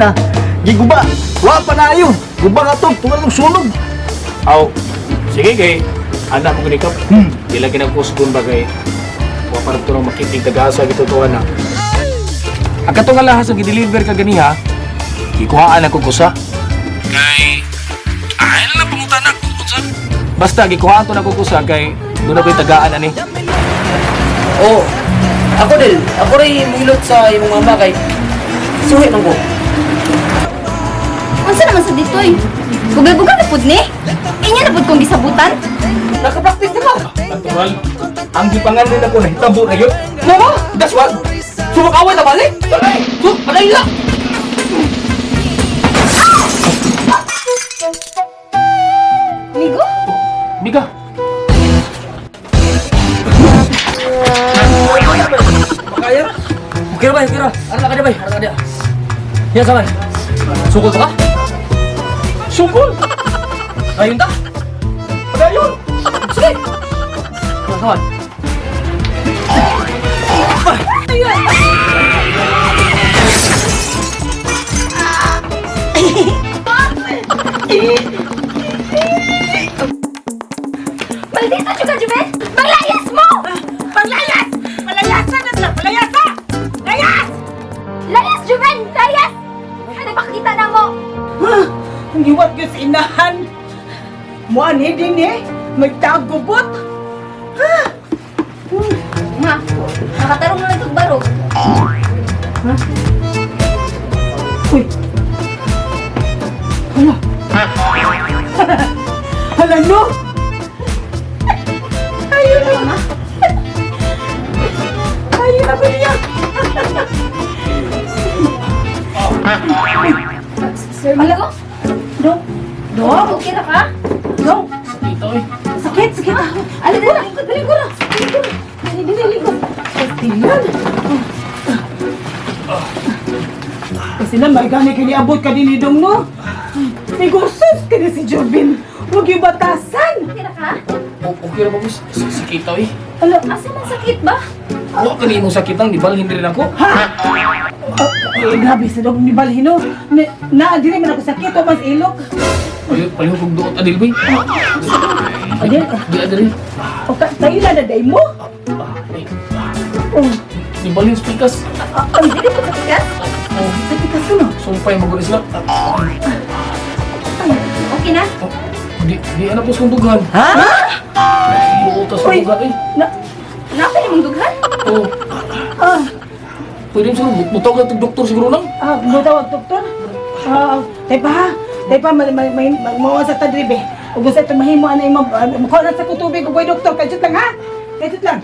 ganina, giguba. Wa pa na ayo. Guba nga to, tungal ng sunog. Aw, sige kay anak mo gani ka. Di lagi nagkusgon ba kay wa pa rin tunong makitig tagasa gitutuan na. Ang katong alahas ang gideliver ka ganiha, gikuhaan ako kusa. Kay ay na lang pangutana kung unsa. Basta gikuhaan to na ko kusa kay doon ako'y tagaan ani. Oh, ako del. Ako rin muhilot sa imong mama kay suhi man ko. Unsa naman sa ditoy? Bugal-bugal na pud ni. Inya na pud kong gisabutan. Nakapractice na ka. Natural, ang gipangan din ako nahitabo na yun. Mama, Daswag! sumakaway na balik. Su, alay la. Migo? Miga! Makaya. Okay ra ba? Okay ra. Ara ka na bay? Ara ka na. Yan sa man. Sukol pa ka? Sukol! Ayun ta. Padayon! Sige. Yan sa man. Maldita jud ka, Juben! Panglayas mo! Panglayas! Palayasan na sila! Palayasa! Layas! Layas, Juben! Layas! Ano pakita na mo? Ang hiwat ko sa inahan. Muan din eh. Magtagubot. Ma, nakatarong na lang kag barog. Uy. Hala. Hala no. Ayun na. Mama, Ayun ako niya. Sir Migo? Dong. Dong. Okay ra ka? Dong. Dito eh. Sakit, sakit. Alin ko na. Alin ko na. Alin ko na. Alin ko na. Alin ko na. Pastilan. Kasi na, may gani kiniabot ka din ni Dong, no? Nigusos ka na si Jobin. Huwag yung batasan. Okay ra ka? Okay ra ba miss? Sakita eh. Ala, Asa man sakit ba? Wa ka ni imong sakitang, di balhin rin ako. ha? Eh, grabe sa dog ni Balhino. Na, na dili man ako sakit o mas ilok. Palihog kong duot adil bay. Adil, Di adil. o ka, tayo na na day mo. Ay, Oh, di balhin spikas. ay, Dili po sa pikas? Oh, sakit ka suno. sumpay mo sila. Okay na? Oh, di ano po sa kong dughan. Ha? Buot sa Uy. dughan eh. Na, Napa nimong dughan? Oh, ah, pwede mo siguro mutawag na doktor siguro nang. ah, mutawag doktor. Ah, tay pa ha. Tay pa, may, may, may, mawa sa tadribe. Ug sa ito mahimo anay mo, mukha na sa kutubig ug doktor, kajut lang ha. Kajut lang.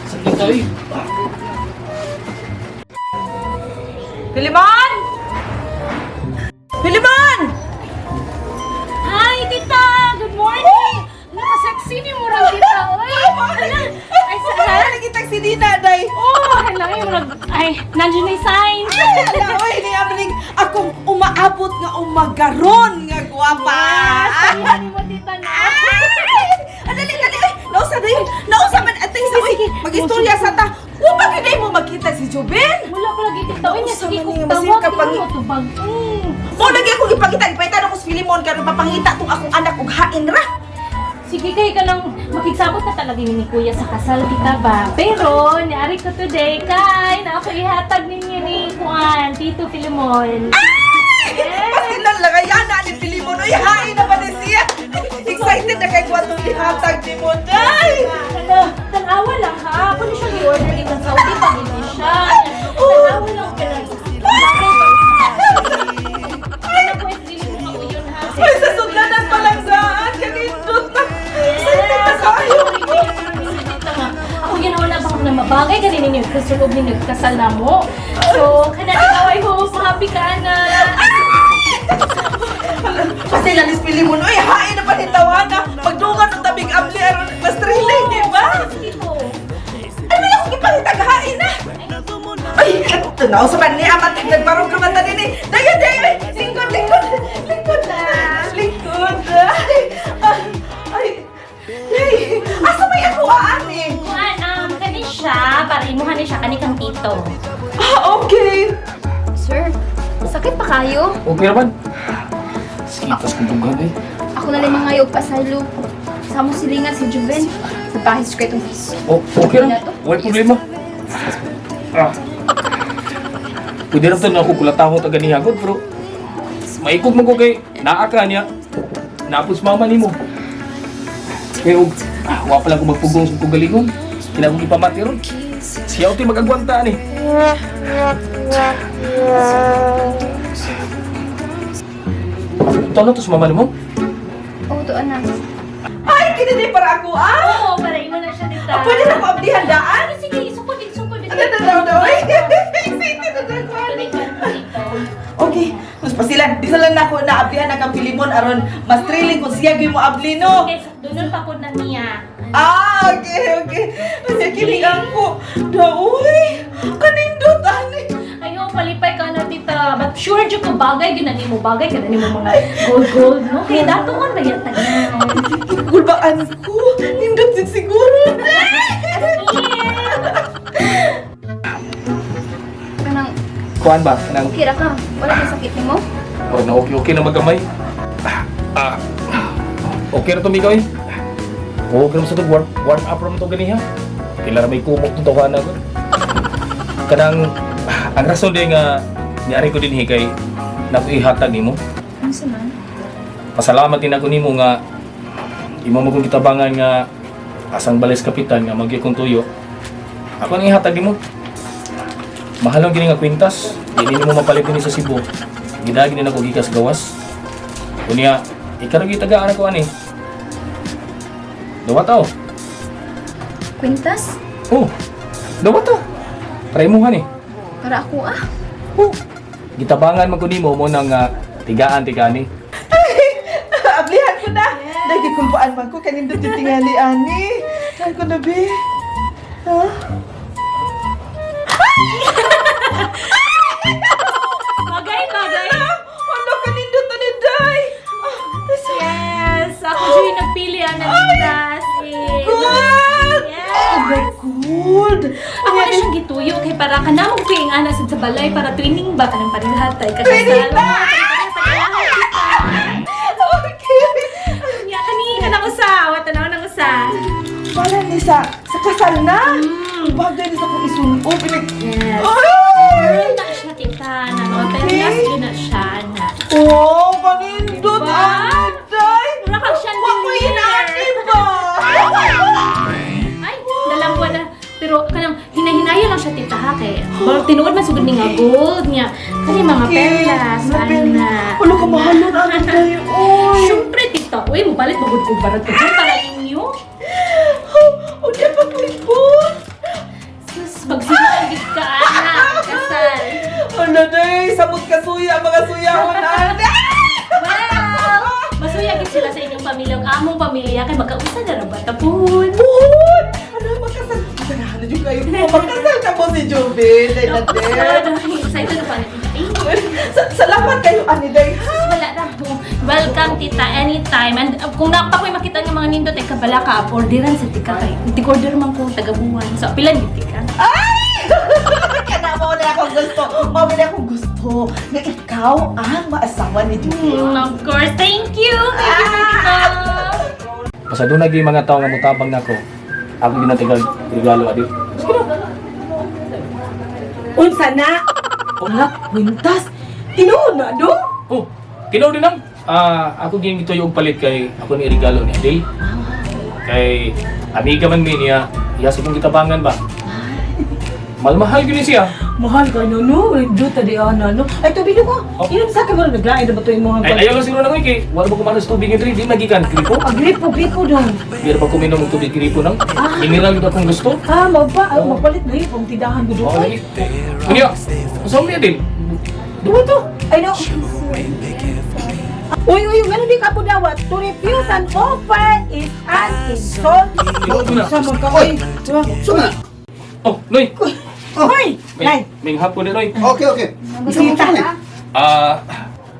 Sakita eh. Filimon! Filimon! Hi, tita! Good morning! Naka-sexy ni Murag, tita. Oy! Hala! Ay, sa ha? Nakita si Dina, day. Oh, hala, ay, murag. Ay, nandiyan na yung sign. Ala, oy, ni amling akong umaabot nga umagaron nga gwapa. Yes, talihan ni mo, tita na. Ay! Ah, dali, dali, oy. Nausa dayon. Nausa man ating sa oy. Mag-istorya sa ta. Wa pa gyud mo makita si Jubin. Wala pa lagi, tita. Oy, niya, Nausa sige, man kung niya, masin tawag, ka pang- mo, tubag. Mo lagi akong ipakita, ipakita ako sa Filimon karon papangita tong akong anak og hain ra. Sige, kay ka lang, makigsabot na talaga ni Kuya sa kasal, tita ba? Pero, niari ko today, kay, na ako ihatag ninyo ni Juan, Tito Filimon. Ay! Pastilan lang ay ana ni Filimon oy hain na ba ni siya. Excited na kay ko atong ihatag ni mo, day. Ano, tanawa lang ha. Ako na siya i-order dito sa Saudi pag hindi siya. Tanawa lang ka lang. Bagay ba? Ano po, hindi mo kauyon ha. Ay, sa sudlanan pa lang saan. Kanindot na. Excited na kayo. Ako ginawa na ba ako na mabagay ganin ninyo kasi loob ninyo kasal na mo. So, kana ikaw I hope happy ka na. Kasi lalis pili mo, uy, hain na panitawana. Pagdungan ng tabing amli, aron mas thrilling, di ba? Sige po. Ay, wala akong ipangitag, hain na. Ay, tanaw sa man niya, amat, nagbarog ka man ta din eh. Dayon, dayon, ay, lingkod, lingkod, lingkod, lingkod. Ay, ay, ay, ay, asa may ako aan eh? Kuan, kani siya para imuha ni siya kani kang tito. Ah, okay. Sir, Sakit pa kayo. Okay ra man. Sikitas kong dughan eh. Ako na lang mga yog pasaylo. Sa mo silingan si Juven. Sa bahis ko itong Oh, okay ra. Wala problema. Ah. Pwede ra to na ako kulatahon ta ganiha gud pero maikog man ko kay naa ka niya. Napos mama nimo. Kay og wa pa lang ko magpugong sa kong galingon. Kina akong ipamati ron. Siya utoy magagwanta ani. Tolo to sa mama nimo? Oh, doon na. Ay, kinini para ako ah! Oo, para imo na siya, tita. Ah, pwede na ko abdihan daan? Ay, sige, isukod, isukod. Ano na daw daw? Ay, excited na daw ko, ani. Okay, mas pasilan. Di sa lang na ako naablihan ang pilimon aron mas thrilling kung siya gyud mo abli no. Okay, doon pa ko na niya. Ah, okay. Kasi kinigang ko. Daoy, kanindot ani. Ayo, palipay ka na, tita. But sure, jud ko bagay, yun na nimo bagay, ka na nimo mga gold, gold, no? Kaya datuon ba yan tanan? Gulbaan ko. Nindot jud siguro. Kanang, Kuan ba? Kanang okay ra ka. Wala kang sakit nimo. Oh, na okay okay na magamay. Ah, ah, okay ra to migaw eh. Okay ra sa to warm up ra man to ganiha. Kila ra may kumok to tawanan ko. Kanang ang rason din nga niari ko dinhi kay nako ihatag nimo. Ano sa man? Pasalamat din ako nimo nga imo mo kong gitabangan nga asang balis kapitan nga magyud kong tuyo. Ako nang ihatag nimo. Mahal ang gini nga kwintas. Dili nimo mapalit dinhi sa Cebu. Gidagi ni nako gikas gawas. Unya, ikaw ra gitagaan ako ani. Dawa ta oh. Kwintas? Oh. Dawa ta. Para imuhan eh. Para ako ah. Oh. Gitabangan man ko nimo mo nang tigaan tigani. Ablihan ko na. Dahil gikulbaan man ko kanindot yung tingali ani. Ay ko na be. Ha? Bagay, bagay. Ano kanindot ani day? Ah, Yes, ako jud yung nagpili, ana, tita. Good! Yes. Good! Ako na siyang gituyo kay para ka na magping ana sa balay para twinning ba ka ng parihatay ka Twinning ba? Okay. Nya kani ka na usa, wa tanaw na usa. Para ni sa kasal na. Bagay ni sa kong isunob. Pinag... Yes. Ay! Pearl na siya tita, na mga perlas yun na siya na. Oh, kanindot Diba? ani day. Mura kang Wa ko chandelier. inani ba? Ay, dalambuan na. Pero kanang hinahinaya lang siya tita ha kay. Barang tinuod man sugod ni nga gold niya. Kani mga perlas ana. Wala ka mahalon ani day. Oy. Syempre tita, uy mopalit magud ko barat ko para inyo. Oh, di pa palikod. Sus, magsilang gid ka ana kasal. Ano day, samot ka suya, mga suyahon ani. Well, masuya gid sila sa inyong pamilya ug among pamilya kay magkausa na ra ba tapon. Buhon! Ano, magkasal? Ganahan na dyan kayo. Magkasal na po si Jubin. Day na din. Excited na pa ni tita. Ay, Salamat kayo, ani day. Ha? wala na po. Welcome tita anytime. And kung napa ko'y makita ng mga nindot ay kabala ka orderan sa tika kay. Tig order man ko taga buwan. So apilan gid tika. Ay! Kana mo na akong gusto. Mao na akong gusto na ikaw ang maasawa ni Jubin. Of course. Thank you. Thank you, tita. Basta doon naging mga tao nga mutabang nako. Ako ginatigal regalo adi. Unsa na? Wala, kwintas. Tinuod na do? Oh, tinuod din ang. Ah, ako gin gituyo og palit kay ako ni regalo ni Adel. Kay amiga man mi niya, iya sa kong gitabangan ba. Malmahal gyud ni siya. Mahal ka no, no? Rindot ta di ana, no? Ay, tubig ko. Oh. Inom sa akin mo naglain na ba ito yung mga Ay, ayaw lang siguro na ko kay wala ba kumano sa tubig diri, di magikan gripo. Ah, gripo, gripo dong. Di ra pa kuminom og tubig gripo nang. Mineral gyud akong gusto. Ah, magpa, ay, Oh. magpalit na yun. Kung tindahan ko doon. Oh, lagi. Unya, unsa man ni Adel? Duwa to. Ay, no. Uy, uy, ganun din ka po dawat. To refuse an offer is an insult. Tinuod na. Sa mga ka, uy. Suma. Oh, Noy. Uy, May, nay. may hapon ni Noy. Okay. Bisita. Ah,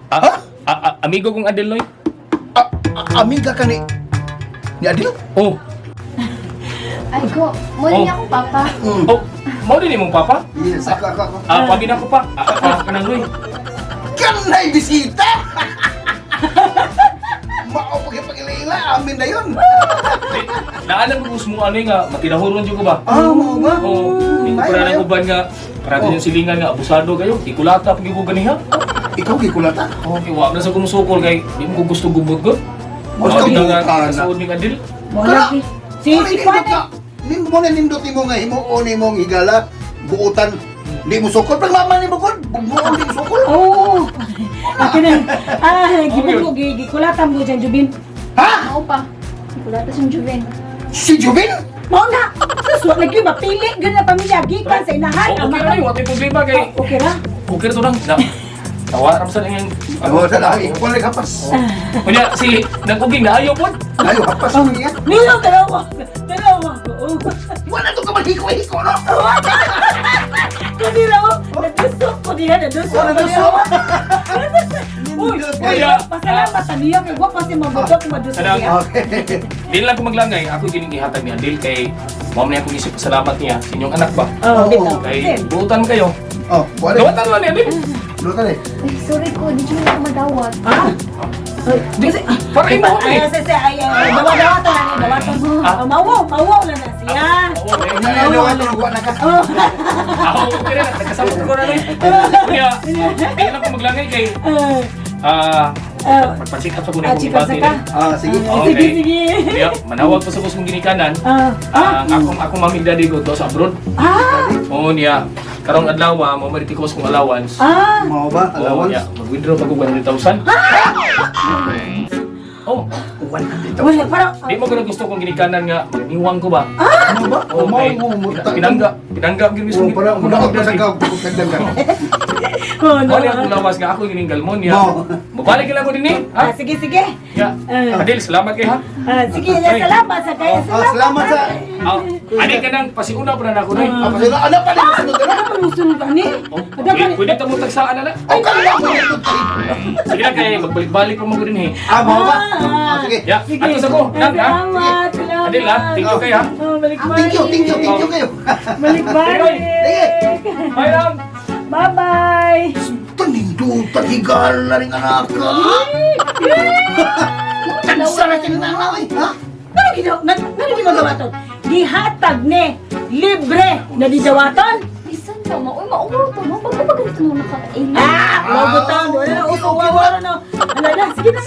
ah, ah, ah, amigo kong Adel Noy. Ah, ah, amiga ka ni Adil? Oh, Ay ko, mo Oh. niya akong papa. oh, mao din imong papa? Yes, ako. Ah, pagi na ko pa. Ah, ah, kanang Noy. Kanay bisita! Mao pagipag-ila amin na yun. Naalam ko mo ano nga, matinahuron jud ko ba? Ah, mao ba? Oo, hindi ko Ay, na ay. uban nga, para Oh. yung silingan nga, abusado kayo, ikulata pag ko ganiha. Ikaw gikulata. Okay, wa na sa kumusukol kay, di mo ko gusto gubot ko. Gusto Mao, di nga buta na. kasuod ni Adil. Wala si si Mo si na Kwan. nindot na. Mo na nindot nimo nga himuon nimong higala buotan. Di mo sukol pag mama ni mo gud, bugmuon di mo sukol. Oo. Ako na. Ah, gibugo gikulatan mo dyan, Jubin. Ha? Mao pa. Gikulata siyang Juven. Si Jubin? Mao na. Sus, wa lagi mapili gyud na pamilya gikan sa inahan. Oh, okay ra, wa tay problema kay. Okay ra. Okay ra to lang. Na. Tawa ra sa lang. Ano sa lahi? Wala kapas. Kunya si naguging na ayo pod. Ayo hapas mo niya. Nilo dalawa. Dalawa ko. Oh. Wala to ka maghiko-hiko no. Kundi ra oh. Nadusok ko diha, nadusok. Oh, nadusok. Uy, uy, Kaya- pasalamat sa niya kay wa pa si mabudok madusok Sadang- niya. Okay. Di lang ko maglangay, ako gining gihatag ni Adil kay mao man akong isip pasalamat niya sa inyong anak ba. Oh, bitaw. Kay buutan kayo. Oh, wala. Dawatan man ni Adil. Lutan eh. Ay, sorry ko. Di siya na madawat. Ah? Di, para imo Ay, eh. ay, ay, ay, dawa-dawa to lang, dawa to. Ah. Oh, mawaw, mawaw lang na siya. Oo, eh. Ano ano ano na ka? Oh. Ako, okay na, nagkasama ko na rin. Kunya, di lang ko maglangay kay Ah, ah ah, magpansikat sa kuno ah, kong chika gibati. sa ka. Ah, sige. Okay. Sige, sige. Kunya, manawag pa sa kusong ginikanan. Ah, ah, Ang akong akong mami daddy ko to sa abroad. ah, Oo niya, karong adlaw mo maritikos kong allowance. ah. Mao ba? Oo Allowance? niya, mag-withdraw pag 100,000. Oh, 100,000. Wala, parang, di mo gana gusto kong ginikanan nga magniwang ko ba? Ano ba? Oo, Mao kay mo mo. pinangga, pinangga gyud mismo. Oh, para akong mudaot pa mami sa daddy. ka kagdang ka. oh, no. Wala akong lawas nga ako gining galmon niya. Mo. Mabalik lang ko dinhi, Ah, ha? sige, sige. Ya. Ah. Adil, salamat kay ha. Ah, sige, salamat sa kayo. Ah, salamat sa Ah, ani ka nang pasiuna pa na ako nay. Ah, pasila. Ano pa rin sunod na? Ano pa sunod ani? Oh, pwede, pwede ta mo tagsaan na lang. Oh, kanila mo nindot kay. Sige na kay magbalik-balik pa mo dinhi. Ah, mao ba? Ah, sige. Ya, ato sa ko. Nang ha. Salamat, salamat. Adil ha, thank you kay ha. Oh, balik-balik. Thank you, thank you, thank you kayo. Balik-balik. Sige. Bye lang. Bye-bye. Tanindutan higala ring anak ka. Tagsa na kinananaw eh, ha? Ano ginawa? Ano ginagawa to? Gihatag ni libre na didawaton. Bisan daw, ma. Uy, mauro to, no? Bago ba ganito nung naka-aim? Ah, mabutan. Wala na, uso, wala na. Ala na, sige na.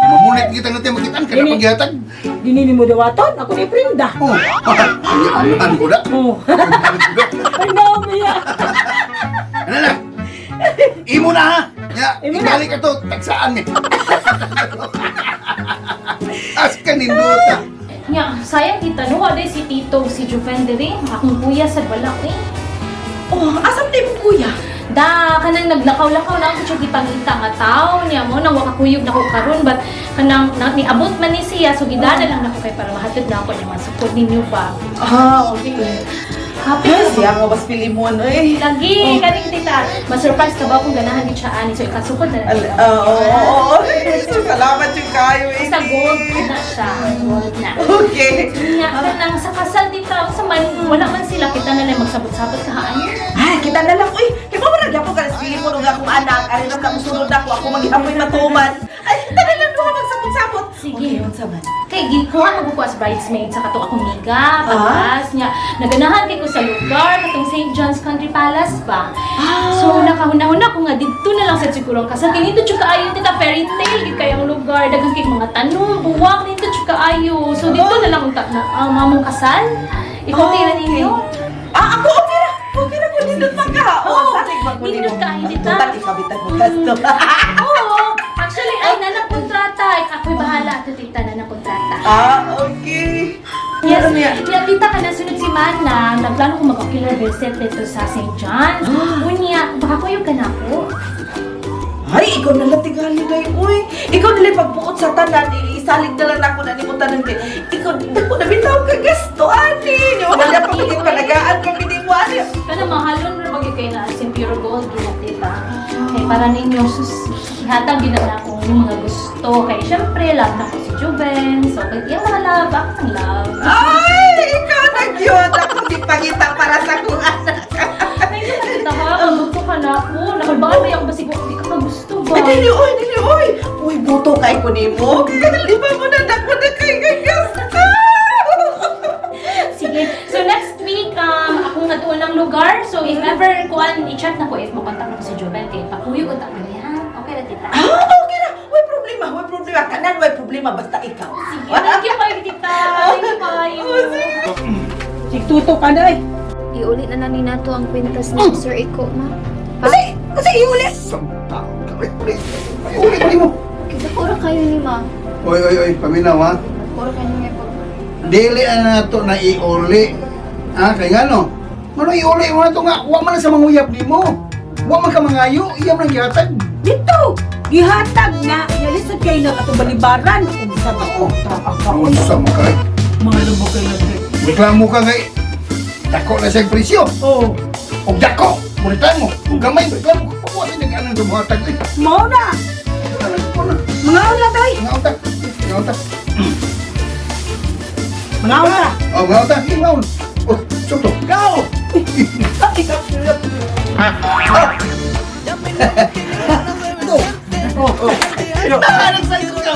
Mamulit kita natin makitaan ka na Dini. paghihatag. Dinini mo dawaton, ako ni Prinda. Oh, ano ko na? Oh. Ay, naomi ah. Ano na? Imo na ha? Ya, Imo na. ibalik ito, tagsaan ni. As ka ninduta. Nya, sayang kita no. Wala si Tito, si Juven diri. Akong kuya sa wala eh. Oh, asam tayo mong kuya? Da, kanang naglakaw-lakaw na ako siya gipangita nga tao niya mo nang wakakuyog na ko karon but kanang na, niabot man ni siya so gidana lang nako kay para mahatod na ako niya masukod ninyo ba. Ah, okay. Happy ka ba? Siya nga mas Pilimon, eh. Lagi, kaning tita. Ma-surprise ka ba kung ganahan gid siya ani so ikasukod na lang. Oo, oo, oo. So, salamat yung kayo, eh. Basta gold na siya. Gold na. Okay. Nga, kanang sa kasal tita, sa man, wala man sila kita na lang magsabot-sabot kahaan. Ay, kita na lang. Uy, kay mo man gyapon ka na Pilimon ug akong anak. Ari ra ka musunod ako, ako maghihapoy matuman. Ay, kita na lang duha magsabot-sabot. Sige. Okay, unsa man? Kay gikuha mo ko as bridesmaid sa katong akong miga, patas niya. Naganahan kay ko sa lugar katong St. John's Country Palace ba. So nakahuna-huna ko nga didto na lang sa siguro ang kasal. Kay nindot jud kaayo tita fairy tale gid kay ang lugar, daghan kay mga tanom, buwak nindot jud kaayo. So didto na lang unta na ang mamong kasal. Ikaw Ah, tira okay. ninyo. Ah, ako okay ra. Okay ra ko nindot man ka. Oh, Oo, salig man ko nindot nimo. ka, hindi ta. Total ikabitan mo gasto. Oo. Actually, ay nana kontrata. Ako'y bahala ato tita nana kontrata. Ah, okay. Yes, Ano niya? yeah, tita ka na sunod si Mana. Nagplano ko mag-ocular visit dito sa St. John's. Unya, baka kuyog ka na ako. Ay, ikaw na lang tingali day, uy. Ikaw na lang pagbuot sa tanan, isalig na lang ako na nimo tanan kay. Ikaw, dako na bitaw ka gasto, ani. Wala pa maging palagaan kami ni mo, ani. Kana mahalon ra bagay kay na sin pure gold gina tita. Kay para ninyo sus ihatag gina na ako yung mga gusto. Kay syempre love na ko si Juven. So kay iyang mga love, ako ang love. Ay, ikaw na gyud. Ako di pangita para sa akong anak. Thank you tita ha. ka na ako. Nakulbaan ba yung basig di ka kagusto ba? Ay, dili, oy, dili, oy. Uy, buto kay ko nimo. Di ba mo na dako na kay gusto? Sige. So next week, ako nga tuon ng lugar. So if ever, kuan, i-chat na ko if makontak na ko si Joven. Kay pakuyo unta ko niya. Okay na, tita. Ah, okay na. Way problema, way problema. Tanan, way problema. Basta ikaw. Sige, thank you kayo, tita. Thank you kayo. Sigtuto ka na eh. Iuli na lang ni nato ang kwintas ni Sir Iko, ma. Kasi, kasi iuli. Sampa ka. Ay, uli. Ay, uli uli mo. Kita ko ra kayo ni ma. Oy, oy, oy, paminaw ha. Puro kayo nga pag Dili na nato na iuli. Ha, kay ngano? Ngano iuli mo na to nga, wa man na sa manguyab nimo. Wa man ka mangayo, iyam lang gihatag. Dito, gihatag na. Yalisod kayo na katong balibaran. Unsa ba ko? Ang sa mo kay. Mahalo mo kayo na. Reklamo ka kay dako na siyang presyo. Oh, Og dako, mo reklamo. Og gamay reklamo. Wa sa nag-anong sumuhatag eh. mao na. Ano na? Mga una tay. Mga utak. Mga utak. Mga una. Oh, mga utak. Mga utak. Oh, sukto. Go! Ah, nagsayo ka.